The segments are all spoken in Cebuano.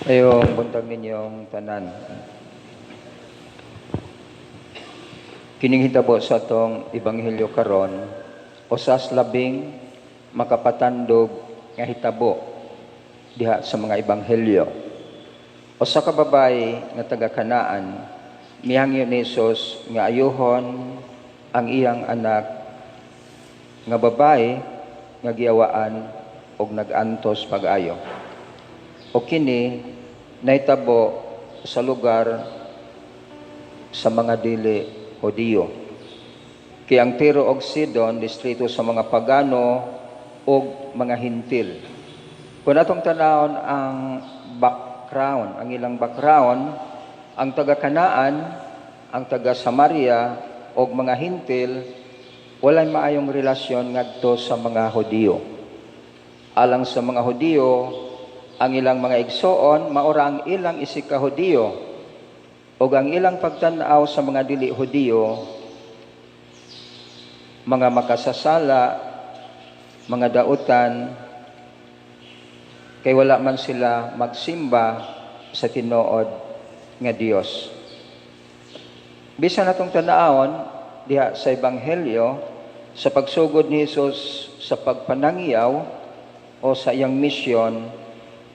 Maayong buntag ninyong tanan. Kining hitabo sa atong ebanghelyo karon, usas labing makapatandog nga hitabo diha sa mga ebanghelyo. Usa ka babayi nga taga Kanaan mihangyo ni Hesus nga ayuhon ang iyang anak nga babayi nga giyawaan og nag-antos pag-ayo. O kini nahitabo sa lugar sa mga dili Hudiyo. Kay ang Tiro og Sidon distrito sa mga pagano og mga Hintil. Kung atong tanawon ang background, ang ilang background, ang taga Kanaan, ang taga Samaria og mga Hintil walay maayong relasyon ngadto sa mga Hudiyo. Alang sa mga Hudiyo, ang ilang mga igsoon maura ang ilang isig ka Hudiyo ug ang ilang pagtan-aw sa mga dili Hudiyo, mga makasasala, mga dautan, kay wala man sila magsimba sa tinuod nga Dios. Bisan atong tanawon diha sa ebanghelyo, sa pagsugod ni Hesus sa pagpanangyaw o sa iyang misyon,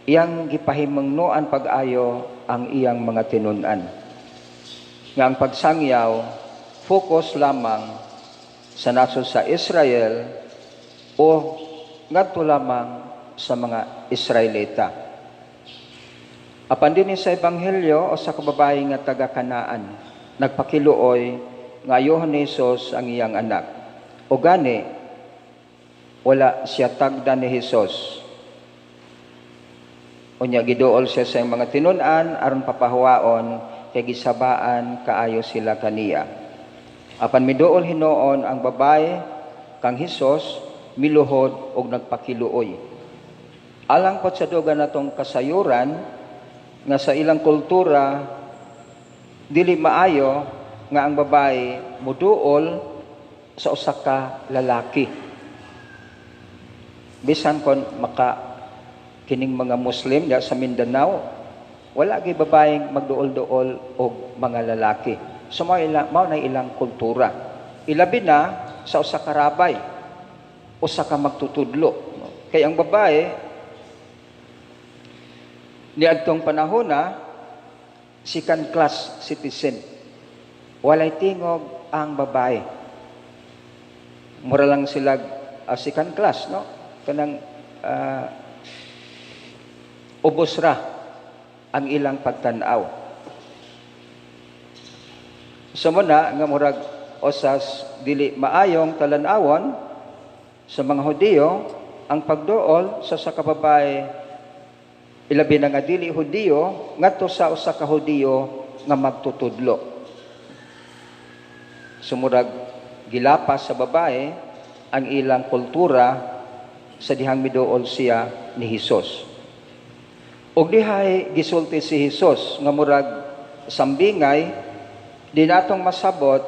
iyang gipahimangnoan pag-ayo ang iyang mga tinun-an. Nga ang pagsangyaw, focus lamang sa nasod sa Israel o ngadto lamang sa mga Israelita. Apan dinhi sa ebanghelyo, usa ka babayi nga taga Kanaan nagpakiluoy nga ayuhon ni Hesus ang iyang anak. O gani wala siya tagda ni Hesus. Unya giduol siya sa iyang mga tinun-an aron papahuwaon kay gisabaan kaayo sila kaniya. Apan miduol hinuon ang babae kang Hesus, miluhod og nagpakiluoy. Alang pod sa dugang natong kasayuran nga sa ilang kultura dili maayo nga ang babae muduol sa usa ka lalaki. Bisan kon maka kining mga Muslim diha sa Mindanao, wala gyud babaeng magduol-duol og mga lalaki. So mao na ilang kultura. Ilabi na sa usa ka rabay, usa ka magtutudlo. Kay ang babae niadtong panahona second class citizen. Walay tingog ang babae. Mura lang sila second class, no? Kanang ubos ra ang ilang pagtan-aw. So muna nga murag osas dili maayong talan-awon sa mga Hudiyo ang pagduol sa usa ka babae, ilabi na nga dili Hudiyo, ngadto sa usa ka Hudiyo nga magtutudlo. So murag gilapas sa babae ang ilang kultura sa dihang miduol siya ni Hesus. Og dihay gisulti si Hesus nga murag sambingay, di natong masabot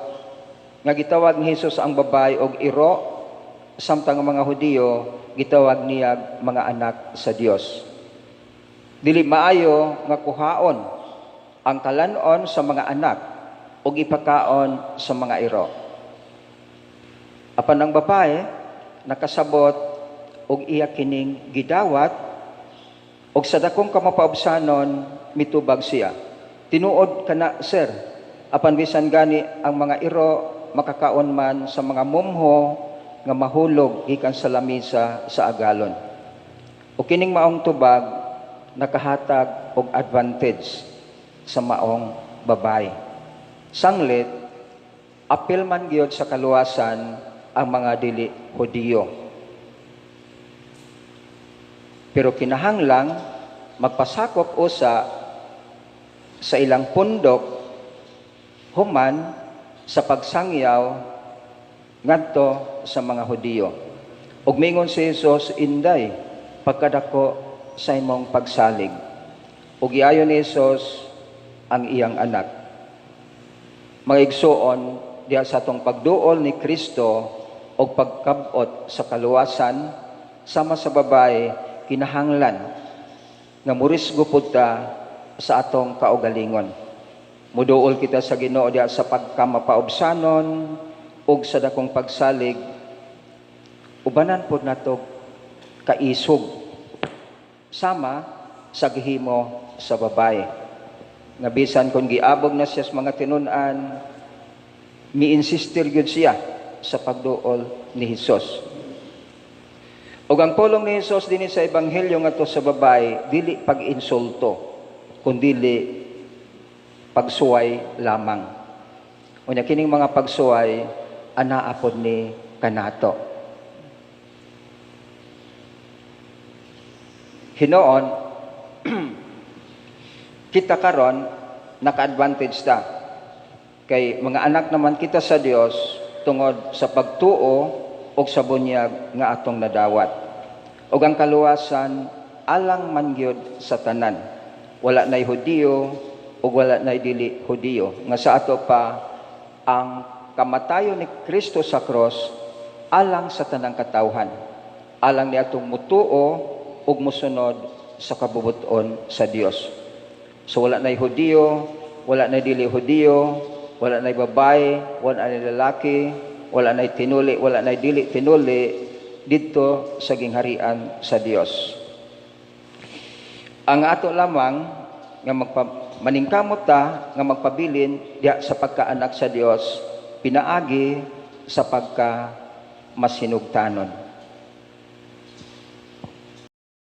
nga gitawag ni Hesus ang babae og iro samtang ang mga Hudiyo gitawag niya mga anak sa Dios. Dili maayo nga kuhaon ang kalanon sa mga anak ug ipakaon sa mga iro. Apan ang babae nakasabot og iya kining gidawat og sa dakong kamapaubsanon mitubag siya. "Tinuod kana, sir. Apan bisan gani ang mga iro makakaon man sa mga mumho nga mahulog gikan sa lamisa sa agalon." O kining maong tubag nakahatag og advantage sa maong babae. Sanglit, apil man gyud sa kaluwasan ang mga dili Hudiyo. Pero kinahanglang magpasakop usa sa ilang pundok human sa pagsangyaw ngadto sa mga Hudiyo. Ug mingon si Jesus, "Inday, pagkadako sa imong pagsalig." Ug giayo ni Jesus ang iyang anak. Mga igsuon, diha sa atong pagduol ni Kristo og pagkabot sa kaluwasan, sama sa babae, kinahanglan Nga murisgo pud ta sa atong kaugalingon. Muduol kita sa Ginoo diha sa pagkamapaubsanon ug sa dakong pagsalig, ubanan pod nato kaisog sama sa gihimo sa babae. Nga bisan kung giabog na siya sa mga tinun-an, mi-insistir gyud siya sa pagduol ni Hesus. Ug ang pulong ni Hesus dinhi sa ebanghelyo ngadto sa babae, dili pag-insulto, kundili pagsuway lamang. Unya kining mga pagsuway anaa pod ni kanato. Hinoon, kita karon naka-advantage ta. Kay mga anak naman kita sa Dios tungod sa pagtuo ug sa bunyag nga atong nadawat. Ug ang kaluwasan alang man gyud sa tanan. Wala nay Hudiyo ug wala nay dili Hudiyo. Nga sa ato pa ang kamatayon ni Kristo sa cross alang sa tanang katawhan. Alang ni atong mutuo ug mosunod sa kabubut-on sa Dios. So wala nay Hudiyo, wala nay dili Hudiyo, wala nay babae, wala nay lalaki, wala nay tinuli, wala nay dili tinuli didto sa gingharian sa Dios. Ang ato lamang nga maningkamot ta nga magpabilin diha sa pagkaanak sa Dios pinaagi sa pagka masinugtanon.